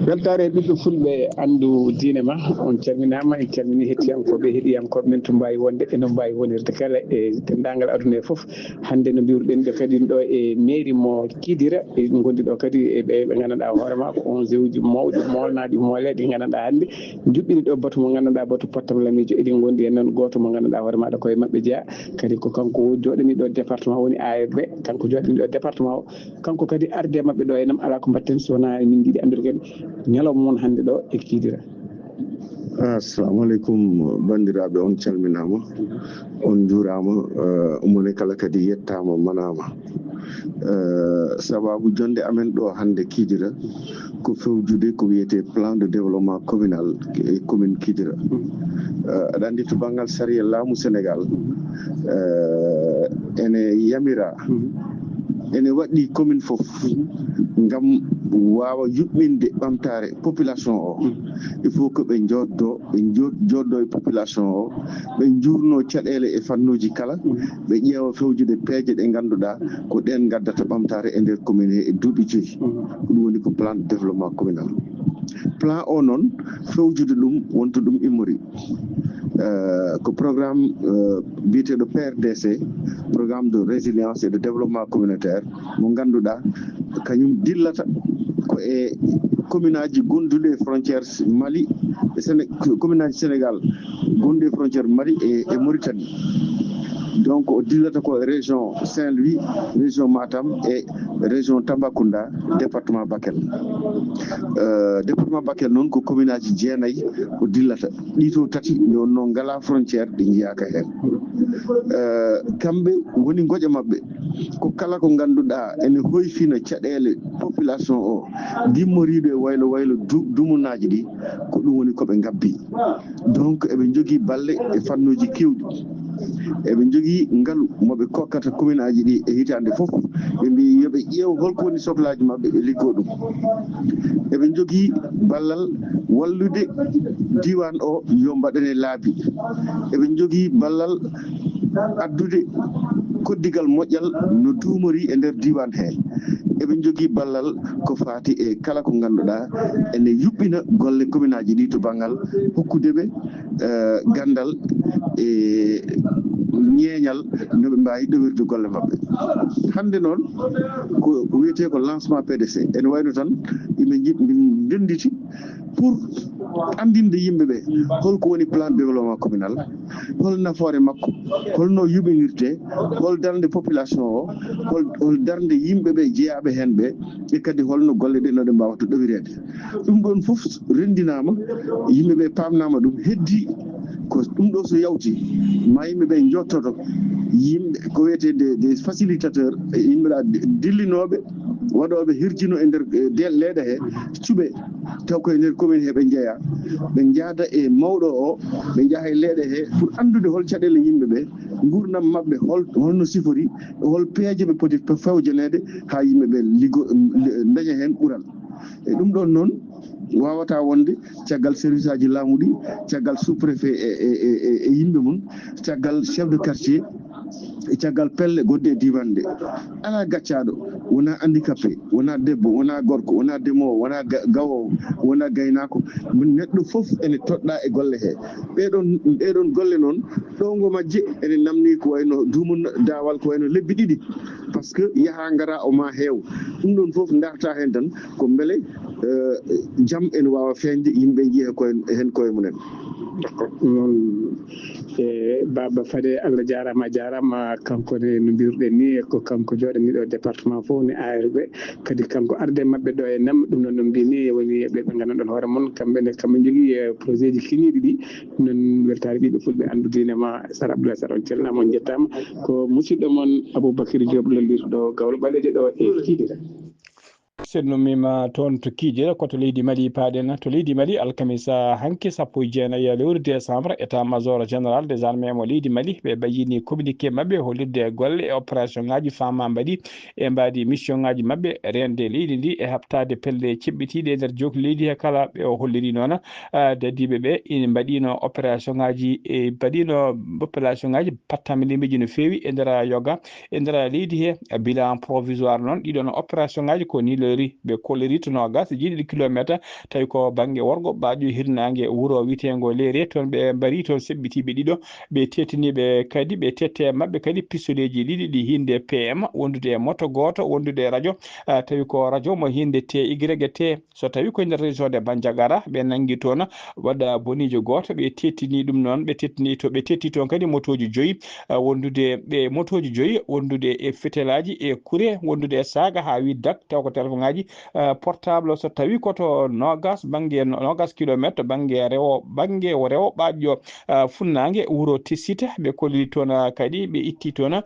Weltaare ɓiɓɓe fulɓe anndu diine ma, on calminaama, en calmini hettiyankooɓe, heɗiyankooɓe men to mbaawi wonde e no mbaawi wonirde kala e denndaangal aduna e fof. Hannde no mbiwruɗen ɗo kadi ɗo e mairie mo Kidira, e ngondi ɗo kadi e ɓe, ɓe nganndanɗaa hoore ma ko onge uji mawɗi, moolnaaɗi, mooleeɗi, nganndanɗaa hannde njuɓɓini ɗo batu mo nganndanɗaa batu pottam lamiijo, eɗi ngondi e noon gooto mo nganndanɗaa hoore maaɗa koye maɓɓe jeyaa, kadi ko kanko jooɗani ɗo département, woni A R B, kanko jooɗani ɗo département o. Kanko kadi arde maɓɓe ɗo e nam alaa ko mbaɗten so wonaa min njiɗi anndude kadi ñalawma mon hannde ɗo e Kidira. Assalamu aleykum, banndiraaɓe, on calminaama, on njuuraama, eh, mone kala kadi yettaama, manaama. Eh, sababu jonnde amen ɗo hannde Kidira ko fewjude ko wiyetee plan de développement communal e commune Kidira. Eh, aɗa anndi to banngal sariya laamu Senegal, eh, ene yamira, ene waɗɗi commune fof ngam waawa yuɓɓinde ɓamtaare population o. Il faut que ɓe njooddoo, ɓe njood-, njooddoo e population o, ɓe njuurnoo caɗeele e fannuuji kala, ɓe ƴeewa fewjude peeje ɗe ngannduɗaa ko ɗeen ngaddata ɓamtaare e nder commune he e duuɓi joyi. Ko ɗum woni ko plan de développement communal. Plan o noon, fewjude ɗum, wonto ɗum immori. Eh, ko programme, eh, biyeteeɗo P R D C, programme de résilience et de développement communautaire, mo ngannduɗaa kañum dillata ko e commune aji gonduɗi e frontière Mali e Séné-, commune aji Sénégal gonɗi e frontière Mali e, e Mauritanie. Donc o dillata ko e région Saint-Louis, région Matam e région Tambacounda, département Bakel. Euh, département Bakel noon ko commune aji jeenayi o dillata. Ɗi to tati nde wonno ngala frontière, ɗi njiyaaka heen. Euh, kamɓe woni ngoƴa maɓɓe ko kala ko ngannduɗaa ene hoyfina caɗeele population o, gimmoriiɗo e waylo waylo du- dumunaaji ɗi, ko ɗum woni ko ɓe ngabbi. Donc eɓe njogii balle e fannuuji keewɗi. Eɓe njogii ngalu mo ɓe kokkata commune aji ɗi e hitaande fof. Ɓe mbi yoɓe ƴeew holko woni soklaaji maɓɓe, ɓe liggoo ɗum. Eɓe njogii ballal wallude diiwaan o yo mbaɗane laabi. Eɓe njogii ballal addude koddigal moƴƴal no duumori e nder diiwaan he. Eɓe njogii ballal ko faati e kala ko ngannduɗaa ene yuɓɓina golle commune aji ɗi to banngal hokkude ɓe eh, ganndal e ñeeñal no ɓe mbaawi ɗowirde golle maɓɓe. Hannde noon ko wiyetee ko lancement P D C, ene wayno tan yimɓe nji- ndennditi pour anndinde yimɓe ɓe holko woni plan développement communal, hol nafoore makko, holno yuɓinirtee, hol darnde population o, hol, hol darnde yimɓe ɓe jeyaaɓe heen ɓe, e kadi holno golle ɗe no ɗe mbaawata ɗowireede. Ɗum ɗoon fof renndinaama, yimɓe ɓe paamnaama ɗum, heddii ko ɗum ɗo so yawti ma yimɓe ɓe njottoto yimɓe ko wiyetee des, des facilitateurs, e yimɓe ɗa dillinooɓe, waɗooɓe hirjino e nder eh, de- leeɗe he, cuɓe taw koye nder commune he ɓe njeya, ɓe njaada e mawɗo o, ɓe njaha e leeɗe he pour anndude hol caɗeele yimɓe ɓe, nguurndam maɓɓe hol holno sifori, hol peeje ɓe poti fewjaneede haa yimɓe ɓe liggo ndaña heen ɓural. E ɗum ɗoon noon waawata wonde caggal service aji laamu ɗi, caggal sous préfet e, e, e, e yimɓe mum, caggal chef de quartier, e caggal pelle goɗɗe e diiwaan nde. Alaa gaccaaɗo, wonaa handicapé, wonaa debbo, wonaa gorko, wonaa demoowo, wonaa ga- gawoowo, wonaa gaynaako. Neɗɗo fof ene toɗɗaa e golle he. Ɓeeɗoon, ɗeeɗoon golle noon, ɗowngo majje ene namni ko wayno duumun daawal ko wayno lebbi ɗiɗi. Par ce que yaha ngara o ma heew. Ɗum ɗoon fof darta heen tan ko mbele eh, jam ene waawa feeñde, yimɓe njiya koye heen koye mumen. Noon e Baba Fade, Allah jaaraama, a jaaraama. Kanko ne no mbiruɗen ni ko kanko jooɗaniiɗo département fof ne A R B, kadi kanko arde maɓɓe ɗo e nam. Ɗum noon no mbini woni ɓe ɓe ngannduɗon hoore mon, kamɓe ne kamɓe njogii eh, projet ji keñiiɗi ɗi. Noon weltaare ɓiɓɓe fulɓe anndude ne ma Sar Abdoulaye Sar, on calminaama, on njettaama. Ko musidɗo mon Aboubacry Diop lallirɗo Gawlo Ɓaleejo ɗo e Kidira. Sen nummima toon to Kiijel, ko to leydi Mali paaɗen. To leydi Mali, alkamisa hanki sappo e jeenayi lewru décembre, état major général des armées mo leydi Mali ɓe bayyini communiqué maɓɓe hollirde golle e opération ngaji fama mbaɗi e mbaadi mission ngaji maɓɓe rende leydi ndi e habtade pelle ceɓɓitiɗe e nder jokki leydi he kala. Ɓe o holliri noon ah, dadiɓe ɓe ina mbaɗino opération ngaji e mbaɗino opération ngaji pattambilimbeji no feewi e nder yoga e nder leydi he. Bilan provisoire noon ɗiɗon opération ngaji ko ni lori. Ɓe kolliri to nogas e jeeɗiɗi kilometre, tawi ko bannge worgo ɓaaƴo hirnaange wuro wiyeteengo Leere. Toon ɓe mbari toon seɓɓitiiɓe ɗiɗo, ɓe teetiniiɓe kadi ɓe tette maɓɓe kadi pistoleeji ɗiɗi ɗi hinnde P M wondude e moto gooto wondude e rajo, ah, tawi ko rajo mo hinnde T Y T. So tawi ko e nder région de Bandiagara ɓe nanngi toon waɗa boniijo gooto, ɓe tettini ɗum noon, ɓe tettini to ɓe tetti toon kadi motooji joyi, ah, wondude ɓe motooji joyi wondude e fetelaaji e kure wondude e saaga haa wi dak, taw ko téléphone ngaji ah, portable. So tawi ko to nogas bannge no- nogas kilometre bannge rewo bannge o rewo ɓaaƴƴo ah, funnaange wuro Tessita, ɓe kolliri toon ah, kadi ɓe itti toon ah,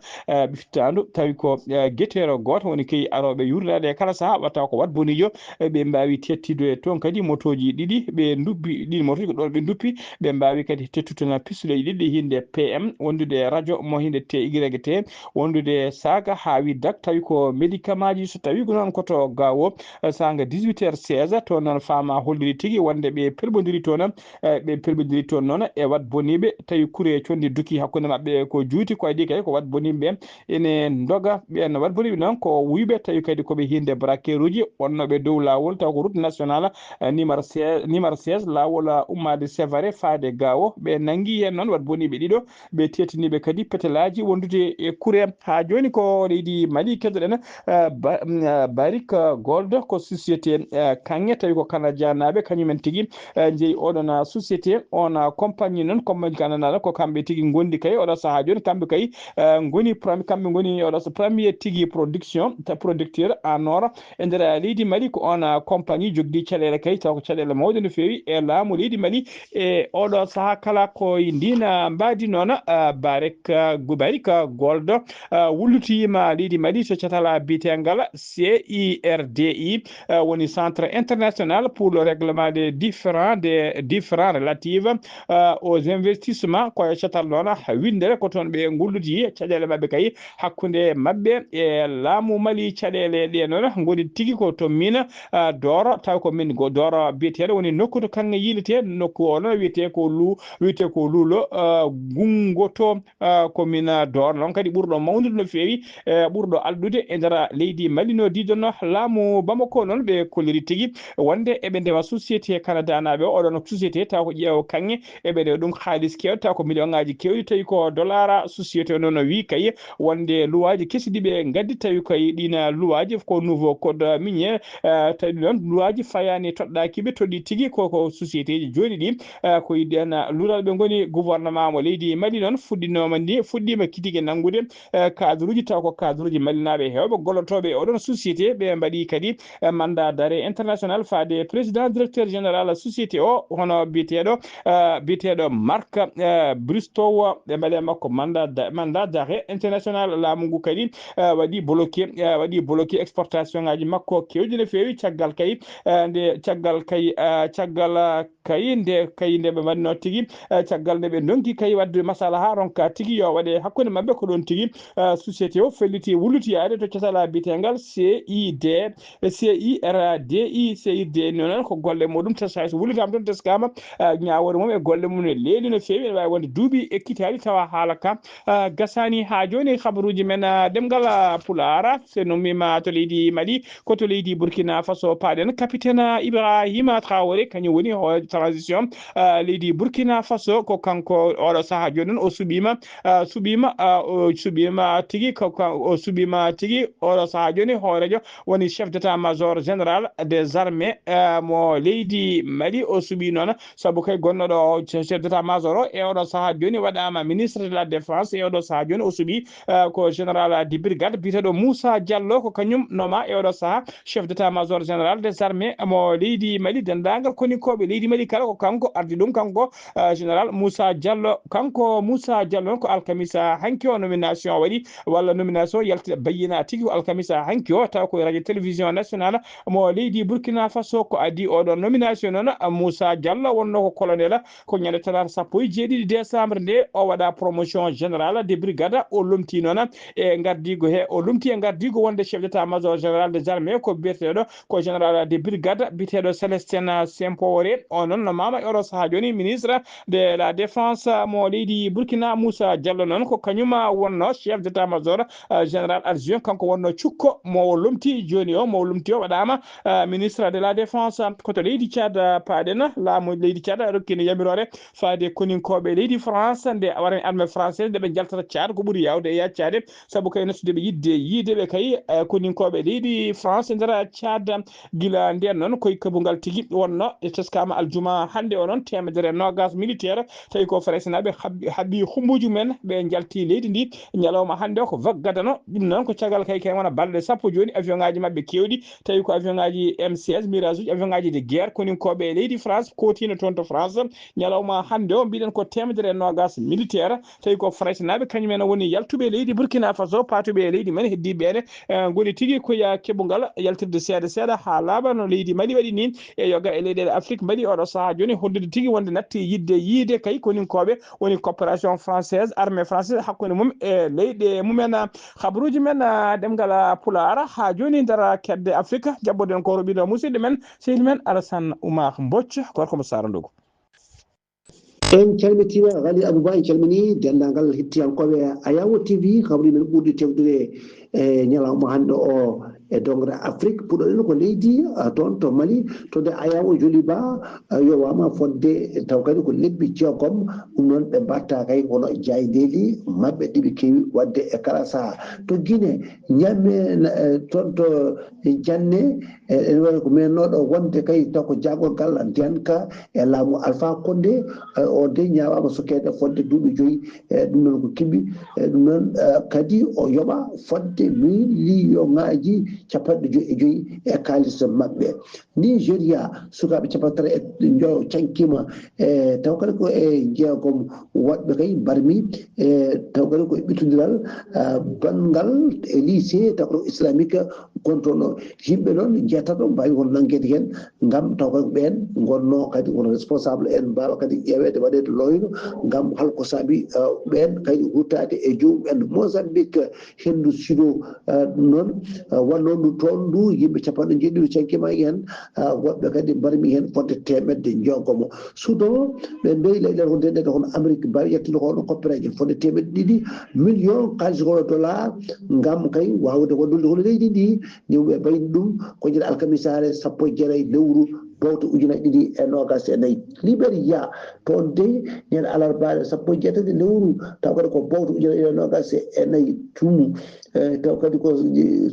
ɓiftaandu tawi ko ah, guetteero gooto woni kay arooɓe yuurnaade e kala sahaa, wata ko wat boniijo. Eh, ɓe mbaawi tettide toon kadi motooji ɗiɗi, ɓe ndubbi ɗin motooji ko ɗoon ɓe nduppi. Ɓe mbaawi kadi tettude toon pistoleeji ɗiɗi hinnde P M wondude e rajo mo hinnde T Y T wondude e saaga haa wi dak, tawi ko médicament ji. So tawi ko noon ko to Gaawo, eh, saanga dix-huit heures seize, toon noon faama holliri tigi wonde ɓe pelɓondiri toon, eh, ɓe pelɓondiri toon noon e wat boniiɓe, tawi kure conndi duki hakkunde maɓɓe ko juuti, ko adii kadi ko wat boniiɓe ɓe ene ndoga. Ɓeen wat boniiɓe noon ko wuyɓe, tawi kadi ko ɓe hinnde braqueruji wonnooɓe dow laawol, taw ko route nationale, eh, numéro seize, numéro seize, laawol, ah, ummaade Sévaré faade Gaawo. Ɓe nanngi heen noon wat boniiɓe ɗiɗo, ɓe teetiniiɓe kadi petelaaji wondude e kure. Haa jooni ko leydi Mali keddoɗen, eh, ba- mm, eh, Barik, eh, Gold ko société, eh, kaŋŋe tawi ko Canadianaaɓe, kañumen tigi, eh, njeyi oɗon, ah, société, on, ah, compagnie noon, compagnie Canada ko kamɓe tigi ngondi kay oɗo sahaa jooni, kamɓe kay, eh, ngoni prom-, kamɓe ngoni oɗo so premier tigi production, ta producteur en or e nder, ah, leydi Mali, ko on, ah, compagnie jogdi caɗeele kay, taw ko caɗeele mawɗe no feewi e laamu leydi Mali e oɗo sahaa kala ko e ndiin, ah, mbaadi noon, ah, Barek, ah, Gu-, Barrick Gold, ah, wullotiima leydi Mali to catal, ah, biyetengal C I R D I, eh, woni Centre International pour le Règlement des différends, des différends relatives, eh, aux investissements, ko e catal noon winndere ko toon ɓe ngulluti caɗeele maɓɓe kay hakkunde maɓɓe e laamu Mali. Caɗeele ɗe noon ngoni tigi ko to Mina, eh, Doro, taw ko Mina Doro biyeteeɗo woni nokku to kaŋŋe yiilete, nokku o noon wiyetee ko Lu-, wiyetee ko Luulo, eh, Gunngoto, ah, ko Mina Doro noon kadi ɓurɗo mawnude no feewi, eh, ɓurɗo alɗude e nder leydi Mali no diidono laamu Bamako noon ɓe kolliri tigi wonde eɓe ndewa société Canada naaɓe o, oɗon société taw ko ƴeewo kaŋŋe eɓe ndewa ɗum haalis keewɗo taw ko million ŋaaji keewɗi tawi ko dollar société o noon o wii kay wonde luwaaji kesi ɗi ɓe ngaddi tawi kay ɗiin luwaaji ko nouveau code minier, eh, tawi ɗum noon luwaaji fayaani toɗɗaaki ɓe toɗɗi tigi ko, ko société ji jooni ɗi, eh, ko yiɗi en, eh, luural ɓe ngoni gouvernement mo leydi Mali noon fuɗɗinooma ni, fuɗɗiima kitike nanngude, eh, cadre uji taw ko cadre uji malinaaɓe heewɓe gollotooɓe e oɗon société ɓe mbaɗi kadi, eh, mandat d'arrêt international faade président directeur général société o hono biyeteeɗo, eh, biyeteeɗo Marc, eh, Bristow ɓe mbaɗi e makko mandat d'a-, mandat d'arrêt international laamu ngu kadi, eh, waɗi bloqué, eh, waɗi bloqué exportation ngaji makko kewɗi no feewi caggal kay, eh, nde caggal kay, eh, caggal, eh, kay nde, kay nde ɓe mbaɗno tigi, eh, caggal nde ɓe ndonki kay waɗde masalaha ronka tigi yo waɗe hakkunde maɓɓe ko ɗon tigi, eh, société o felliti wulluti yaade to casala biyetengal C I D, C I R D I, C I R D I noon ko golle muɗum tesa so wullitama toon teskama, eh, ñaawore mum e golle mum ne leeli no feewi ene wawi wonde duuɓi ekkitaɗi tawa haala ka, eh, gasani ha joni. Habaruji men, eh, ɗemgal, eh, Pulaar, so nommima to leydi Mali, ko to leydi Burkina Faso paaɗen. Capitaine Ibrahima Traoré, kañum woni hooreejo transition, ah, leydi Burkina Faso. Ko kanko oɗo sahaa jooni noon o suɓiima, ah, suɓiima, ah, o suɓiima tigi, ko, ko, o suɓiima tigi oɗo sahaa jooni hooreejo woni chef d'état-major général des armées, ah, mo leydi Mali. O suɓii noon sabu kay gonnoɗo o chef d'état-major o e oɗo sahaa jooni waɗaama ministre de la défense, e oɗo sahaa jooni o suɓii eh, ko général de brigade biyeteeɗo Moussa Diallo, ko kañum noma e oɗo sahaa chef d'état-major général des armées mo leydi Mali. Denndaangal koninkooɓe leydi Mali kala ko kanko ardi ɗum, kanko, eh, général Moussa Diallo. Kanko Moussa Diallo noon ko alkamisa hanki o nomination waɗi, walla nomination yalti bayyina tigi ko alkamisa hanki o, taw ko e radio télévision nationale mo leydi Burkina Faso ko adii oɗo nomination noon. Moussa Diallo wonno ko colonel, ko ñande talaata sappo e jeeɗiɗi décembre nde o waɗa promotion générale de brigade. O lomti noon e ngardiigu he, o lomti e ngardiigu wonde chef d'état-major général des armées ko biyeteeɗo ko général de brigade biyeteeɗo Célestin Sempore. O noon no mama e oɗo sahaa jooni ministre de la défense mo leydi Burkina. Moussa Diallo noon ko kañum wonno chef d'état-major, euh, général adjoint, kanko wonno cukko mo o lomti jooni o, mo o lomti o waɗaama, euh, ministre de la défense. Ko to leydi Tchad, euh, paaɗen, laamu leydi Tchad rokkino yamiroore faade koninkooɓe leydi France nde warani armée française nde ɓe njaltata Tchad ko ɓuri yaawde e yaccaade, sabu kay nattude ɓe yiɗde yiide ɓe kay, eh, koninkooɓe leydi France e nder Tchad. Gila ndeen noon koye keɓungal tigi wonno e teskama aljuma hannde o noon teemedere e noogas militaire tawi ko Faransinaaɓe haɓɓi, haɓɓi humbuuji men ɓe njalti leydi ndi ñalawma hannde o ko vag gadano. Ɗum noon ko caggal kay kay wona balɗe sappo jooni avion ngaji maɓɓe kewɗi tawi ko avion ngaji M seize Mirage uji, avion ngaji de guerre koninkooɓe e leydi France kootino toon to France. Ñalawma hannde o mbiɗen ko teemedere e noogas militaire tawi ko Faransinaaɓe kañum en woni yaltuɓe e leydi Burkina Faso, paatuɓe e leydi men, heddiiɓe ene, eh, ngoni tigi ko ya keɓungal yaltirde seeɗa seeɗa haa laaɓa no leydi Mali waɗi ni e yoga e leyɗeele Afrique mbaɗi oɗo sahaa jooni hollude tigi wonde natti yiɗde yiide kay koninkooɓe woni coopération française, armée française hakkunde mum e leyɗe mumen. Habaruuji men, ah, ɗemngal, ah, Pulaar haa jooni nder kedde Afrique, jaɓɓoɗen ko ruɓiɗo musidɗo men, sehil men Alassane Oumar Mbodj, gorko mo Saara Ndogo. En calmitiima Ghali Abouba, en calminii denndaangal hettiyankooɓe Ayawo T V, kabri men ɓurɗi tewtude e ñalawma hannde o e dongre Afrik. Puɗɗoɗen ko leydi, ah, toon to Mali, to nde Ayawo Joliba, ah, yowaama fodde taw kadi ko lebbi jeegom. Ɗum noon ɓe mbatta kay kono jaayndeeji maɓɓe ɗi ɓe keewi waɗde e kala sahaa. To Guinée, Niamey, eh, toon to Janne, eh, ene wayi ko meenooɗo wonde kay taw ko jaagorgal Denka e laamu Alpha Condé, eh, o de ñaawaama sokkeede fodde duuɓi joyi. E ɗum noon ko kiɓi. E ɗum noon, eh, kadi o yoɓa fodde miliyoŋaaji capanɗe joyi e joyi e kaalis maɓɓe. Nigeria, sukaaɓe capanɗe tati e joyo cankima, e taw kadi ko e jeegom woɗɓe kay mbarmi, e taw kadi ko e ɓittodiral, ah, banngal e lycée taw kadi ko islamique gontono. Yimɓe noon jeetato mbaawi won nanngeede heen, ngam taw kadi ko ɓeen ngonnoo kadi won responsable en mbaawa kadi ƴeeweede waɗeede looyno ngam hol ko saabi, ah, ɓeen kadi ruttaade e joomum en. Mozambique, henndu Sido, ah, ɗum noon, ah, wonnoo ndu toon ndu yimɓe capanɗe njeeɗiɗi cankima heen, ah, woɗɓe kadi mbarmi heen fodde teemedde jeegomo. Sudan, ɓe mbeyi leyɗeele ko ndenɗeede kono Amérique mbaawi yettude ko hono koppereeje fodde teemedde ɗiɗi million kaalis ko dollar ngam kay waawde wallitde hono leydi ndi, ni ɓe mbayni ɗum ko ñande alkamisaare sappo e jeetati lewru bowte ujunaaji ɗiɗi e noogaas e nayi. Liberia, toon dey ñande alarbaare sappo e jeetati lewru taw kadi ko bowte ujunaaji ɗiɗi e noogaas e nayi tumu. Eh, taw kadi ko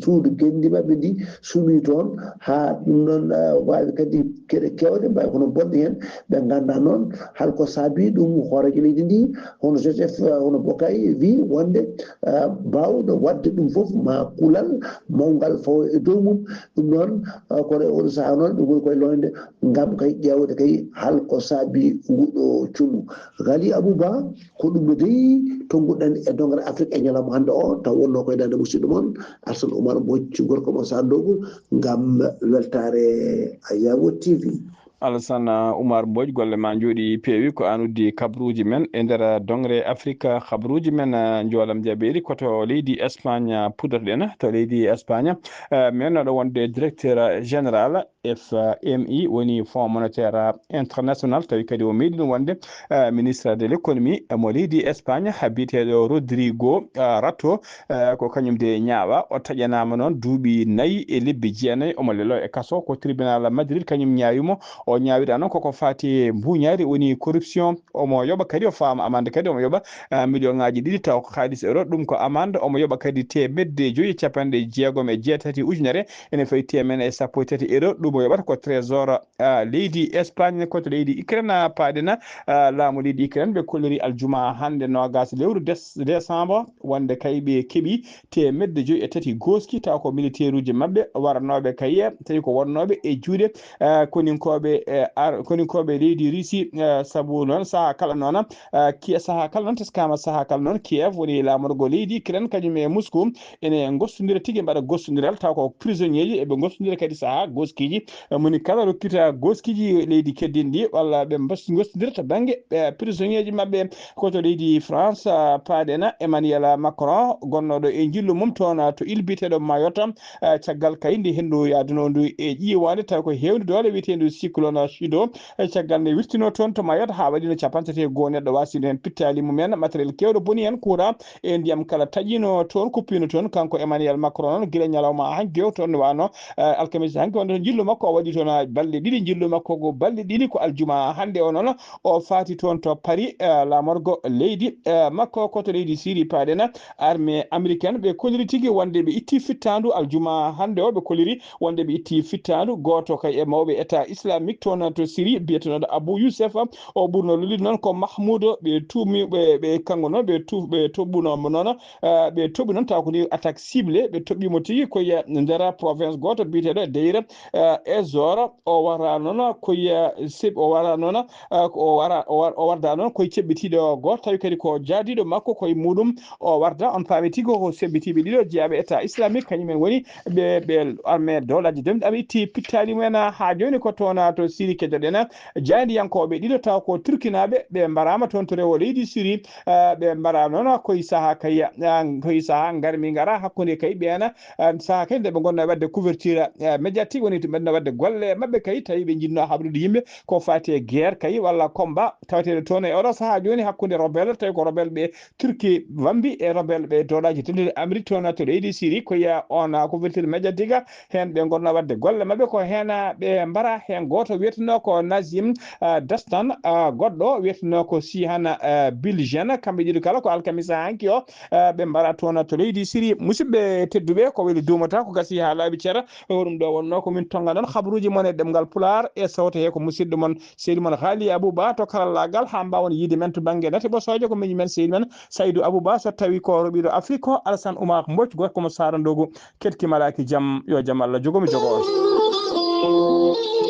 suudu genndi maɓɓe ndi suɓii toon, haa ɗum noon, eh, waawi kadi geɗe keewɗe mbaawi kono bonɗe heen. Ɓe nganndaa noon hol ko saabii ɗum. Hooreejo leydi ndi, hono Joseph, eh, hono Boakai, wi wonde, eh, baawɗo waɗde ɗum fof ma kulal mawngal fawo e dow mum. Ɗum noon, eh, kono e oɗo sahaa noon ɓe ngoni koye loñde ngam kay ƴeewde kay hol ko saabii nguɗo cumu. Ghali Abouba, ko ɗum no dey tonnguɗen e dongre Afrique e ñalawma hannde o, taw wonnoo koye daande musidɗo mon, Arsane Oumar Mbodj, gorko mo Sandoogu, ngam weltaare Ayawo T V. Alassane Oumar Mbodj, golle ma njooɗi peewi, ko an uddi kabruuji men e nder dongre Afrique, kabruuji men, eh, njoolam jabeeri, ko to leydi Espagne puddotoɗen, to leydi Espagne, eh, men ɗo wonde directeur général F M I, woni Fonds Monétaire International, tawi kadi o meeɗi ɗum wonde, eh, ministre de l'économie, eh, mo leydi Espagne, ha biyeteeɗo Rodrigo, eh, Rato, eh, ko kañum de ñaawa. O taƴanaama noon duuɓi nayi e lebbi jeenayi, omo lelo e kaso, ko tribunal Madrid kañum ñaawi mo. O ñaawira noon koko faati e mbuuñaari, woni corruption. Omo yoɓa kadi, o faama amande kadi, omo yoɓa, eh, million ŋaaji ɗiɗi taw ko kaalis euro, ɗum ko amande. Omo yoɓa kadi teemedde joyi e capanɗe jeegom e jeetati ujunere, ene fayi teemen e sappo e tati euro, ɗum o yoɓata ko trésor, ah, leydi Espagne, ko to leydi Ukraine, ah, paaɗena, ah, laamu leydi Ukraine. Ɓe kolliri aljuma hannde noogas lewru des-, décembre, wonde kay ɓe keɓi teemedde joyi e tati gooski, taw ko militeeruuji maɓɓe waranooɓe kay, tawi ko wonnooɓe e juuɗe, ah, koninkooɓe, eh, ar-, koninkooɓe leydi Russie, eh, sabu noon sahaa kala noon, ah, ki-, sahaa kala noon, teskama sahaa kala noon, Kiev woni laamorgo leydi Ukraine, kañum e Moscou, ene gostodira tigi, mbaɗa gostondiral, taw ko prisonnier ji eɓe gostodira kadi sahaa goskiiji. Eh, moni kala rokkita goskiiji leydi keddin ɗi, walla ɓe mbas-, gostodira to bannge, eh, prisonnier ji maɓɓe. Ko to leydi France, ah, paaɗena Emmanuel Macron, gonnooɗo e njillu mum toon, ah, to île biyeteeɗo Mayotte, ah, caggal kay nde henndu yaadunoo ndu e ƴiiwaande, tawi ko heewde doole wiyeteendu cyclone Chido, e caggal nde wirtino toon to Mayotte haa waɗino capanɗe tati e goo neɗɗo wasino heen pittaali mumen, matériel keewɗo boni heen, courant e ndiyam kala taƴino toon, kuppino toon. Kanko Emmanuel Macron noon, gila ñalawma hanki o toon wano, eh, alkamisa hanki wonde to njillu makko o waɗi toon, ah, balɗe ɗiɗi, njillu makko ko balɗe ɗiɗi, ko aljuma hannde o noon o faati toon to Paris, eh, laamorgo leydi, eh, makko ko to leydi Syrie paaɗena. Armée américaine ɓe kolliri tigi wonde ɓe itti fittaandu aljuma hannde o, ɓe kolliri wonde ɓe itti fittaandu gooto kay e mawɓe État islamique toon to Syrie, biyetenooɗo Abou Youssef. O ɓurno lollude noon ko Mahmoud, ɓe tuumi, ɓe, ɓe, kanko noon ɓe tu-, ɓe toɓɓuno mo noon, eh, ɓe toɓɓi noon taw ko ni attaque ciblée, ɓe toɓɓi mo tigi ko e nder province gooto biyeteeɗo Deir, eh, ez-Zor. O wara noon ko e seb-, o wara noon, eh, ko o wara, o war-, o warda noon ko e ceɓɓitiiɗo gooto, tawi kadi ko jaadiiɗo makko ko e muɗum o warda. On paami tigi ko sebbitiiɓe ɗiɗo jeyaaɓe État islamique, kañum en woni ɓe, ɓe armée dowlaaji denɗi am itti pittaali mumen haa jooni ko toon to Siri keddoɗen, jayndiyankooɓe ɗiɗo taw ko turkinaaɓe, ɓe mbaraama toon to rewo leydi Siri. Ah, ɓe mbaraama noon koye sahaa kay, ah, koye sahaa ngarmi ngara hakkunde kay ɓeena, ah, sahaa kay nde ɓe ngonnoo waɗde couverture, ah, médiatique, woni to ɓe ngonnoo waɗde golle maɓɓe kay, tawi ɓe njinnoo habrude yimɓe ko faati e guerre kay walla combat taweteeɗo toon e oɗo sahaa jooni hakkunde rebelle, tawi ko rebelle ɓe Turki wambi e rebelle ɓe doolaaji tedduɗi Amérique toon to leydi Siri, ko ya on couverture médiatique. Heen ɓe ngonnoo waɗde golle maɓɓe ko heen ɓe mbara heen gooto wiyetenoo ko Nazim, ah, Dastan, ah, goɗɗo wiyetenoo ko Sihana, ah, Biljen. Kamɓe ɗiɗo kala ko alkamisa hanki o, ah, ɓe mbara toon to leydi Siri. Musidɓe tedduɓe, ko weli duumata ko gasi haa laaɓi cera. Ko ɗum ɗo wonnoo ko min tonnga noon habruuji mon e ɗemngal Pulaar e sawte he ko musidɗo mon seydi mon Haali Abouba to karallaagal haa mbaawon yiide men to bannge nate ɓosooje ko miñi men seydi men Saydou Abouba, so tawi ko roɓiɗo Afrique ko Alassane Oumar Mbodj, gorko mo Sara Ndogo. Keɗki malaaki jam, yo jam Allah jogo mi jogo on.